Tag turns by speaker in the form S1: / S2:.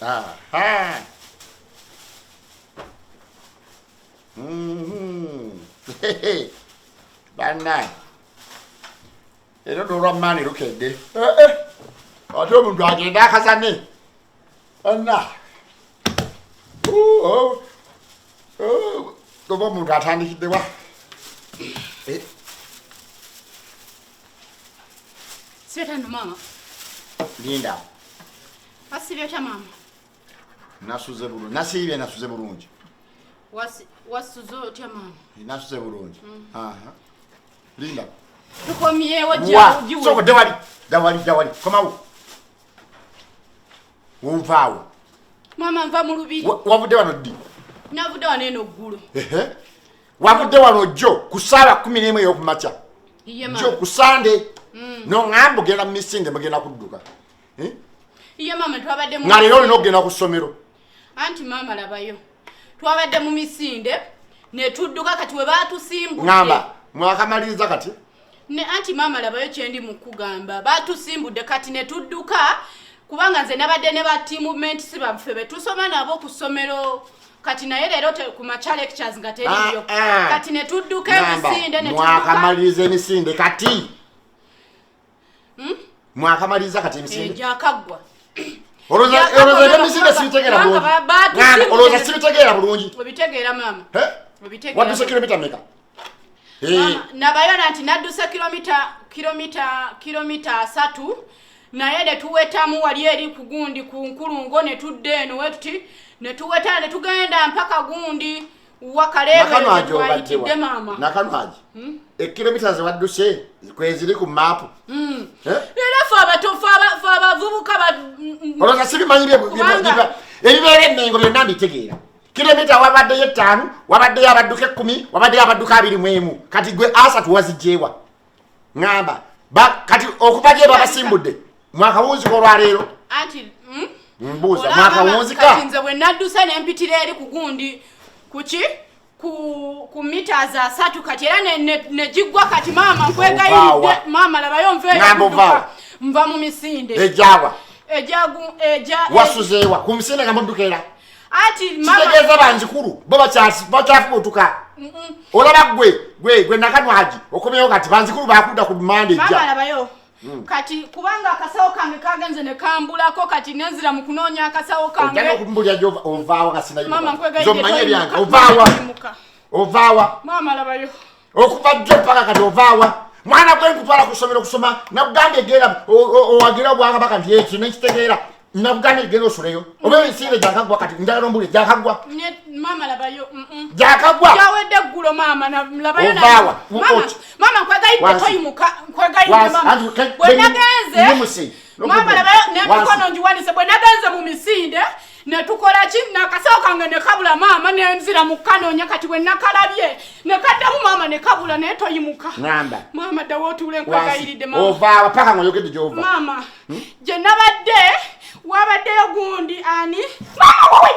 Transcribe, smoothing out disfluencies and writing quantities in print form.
S1: Aha. Mhm. Bannange era nolwammaani lukedde eh, eh. Ate omuntu agenda akazane anna oh, oh. Oba omuntu atandikiddewa eh.
S2: Sibetano mama.
S1: Linda.
S2: Wasibye otya mama?
S1: Nasuze bulungi. Nasiibye nasuze bulungi.
S2: Wasuze otya mama?
S1: Nasuze bulungi. Aha. Linda.
S2: Tukomyewo
S1: gya. Soko dawali. Dawali dawali. Komawo. Wonvaawo.
S2: Mama nva mu lubiri.
S1: Wavudde wano ddi?
S2: Navudde wano eno ggulo.
S1: Ehe. Wavudde wano jjo ku ssaawa 11 ey'okumakya. Jjo ku Sande. N'oŋŋamba ogenda mu misinde mugenda kudduka. Eh?
S2: Iye mama twabadde mu
S1: Nga leero olina okugenda ku ssomero.
S2: Anti maama labayo. Twabadde mu misinde ne tudduka kati we baatusimbudde.
S1: Ŋŋamba mwakamaliriza kati?
S2: Ne anti maama labayo kye ndi mu kugamba. Baatusimbudde kati ne tudduka kubanga nze nabadde ne ba team mates baffe be tusoma nabo ku ssomero. Kati naye leero ku makya lectures nga teriyo.
S1: Ah, ah.
S2: Kati ne tudduka emisinde ne tudduka.
S1: Mwakamaliriza emisinde kati. Mwakamaliriza kati emisinde.
S2: Gyakaggwa.
S1: Olowooza emisinde sibitegeera bulungi. Olowooza sibitegeera bulungi.
S2: Obitegeera maama.
S1: Obitegeera. Wadduse kilomita mmeka?
S2: Nabayo nti nadduse kilomita 3 naye ne tuwetamu wali eri ku gundi ku nkulungo ne tudda eno wetuti ne tuweta ne tugenda mpaka gundi wakaleebwayitidde maama.
S1: Nakanwaji ekilomita ze wadduse kweziri ku maapu.
S2: Era fe abato fe abavubuka.
S1: Olowooza sibimanyi ebibeera emmengo byonna mbitegeera. Kilomita wabaddeyo 5, wabaddeyo abadduka 10, wabaddeyo abadduka 21. Kati gwe 3 wazigyewa. Ŋŋamba kati okuva gye babasimbudde mwakawunzika olwaleero.
S2: Anti
S1: mbuuza mwakawunzika.
S2: Kati nze bwe nadduse ne mpitira eri ku gundi kuki ku meters 3 kati era ne giggwa kati maama nkwegayiridde maama labayo nveeyo nva mu misinde.
S1: Ejaawa.
S2: Eja
S1: wasuzeewa ku misinde nga mudduka era.
S2: Ati mama
S1: kitegeeza banzikulu bo bakyafubutuka. Olaba gwe Nakanwagi okomyewo kati banzikulu bakudda ku mande ejja.
S2: Maama labayo. Kati kubanga akasawo kange kagenze ne kambulako kati nenzira mu kunoonya akasawo kange.
S1: Ojja n'okumbulira gy'ova ovaawa nga sinayimuka.
S2: Maama nkwegayiridde
S1: Nze omanyi ebyange,
S2: toyimuka.
S1: ovaawa.
S2: Toyimuka.
S1: Ovaawa.
S2: Maama labayo.
S1: Okuva jjo mpaka kati ovaawa. Mwana gwe nkutwala ku ssomero kusoma, nakugambye genda owagira obwakabaka nti ekyo nekitegeera. Nakugambye genda osuleyo. Oba emisinde gyakaggwa kati njagala ombulire gyakaggwa.
S2: Maama labayo.
S1: Gyakaggwa.
S2: Gyawedde eggulo maama, labayo na-
S1: Ovaawa.
S2: Maama, maama nkwegayiridde toyimuka, nkwegayiridde maama. Bwe nagenze, maama labayo n'emikono ngiwanise, bwe nagenze mu misinde ne tukola ki nakasawo kange ne kabula maama ne nzira mu kanoonya kati bwe nakalabye ne kaddamu maama ne kabula naye toyimuka.
S1: Ŋŋamba.
S2: Maama ddawo otuule nkwegayiridde maama.
S1: Ovaawa paka ng'oyogedde gy'ova.
S2: Maama, gye nabadde wabaddeyo gundi ani? Maama wowe!